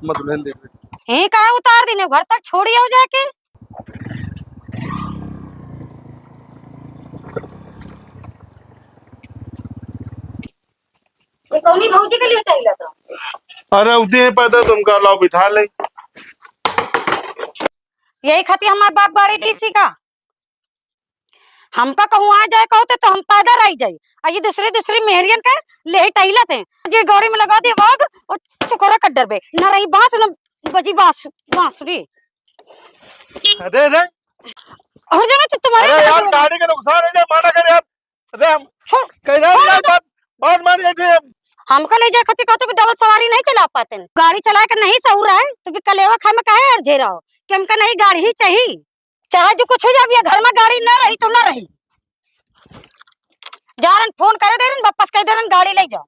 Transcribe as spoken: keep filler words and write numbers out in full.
मत लेन दे। यहीं काहे उतार दीने, घर तक छोड़ी आओ जाके। ये कौनी भौजी के लिए टहलत रहो? अरे, उतने ही पैदा तुमका लाओ बिठा ले। यही खातिर हमार बाप गाड़ी दीसी का? हमका कहूँ आ जाए कहो तो, तो हम पैदा रह जाई। आ ये दूसरी दूसरी मेहरियन के ले टहलत हैं। जे गाड़ी में लगा दे वाग और चुकोरा कर डरबे। ना रही बांस, ना बजी बांस, बांसुरी। अरे रे। और जो ना तो तुम्हारे अरे घर यार, में गाड़ी के नुकसान हो जाए, माना कर यार। अरे हम छोड़। कह रहे हैं छोड़ यार, ना। बात, बात मान लेते हैं। हमका ले जाए खातिर कहते कि डबल सवारी नहीं चला पाते हैं। गाड़ी चलाए के नहीं सहूर है, तो फिर कलेवा खाए में काहे अर्झे रहो कि हमका नहीं गाड़ी ही चाहिए। चाहे जो कुछ हो जाए, ये घर में गाड़ी ना रही तो ना रही। जा रहे हैं, फोन करे दे रहे हैं, वापस कह दे रहे हैं, गाड़ी ले जाओ।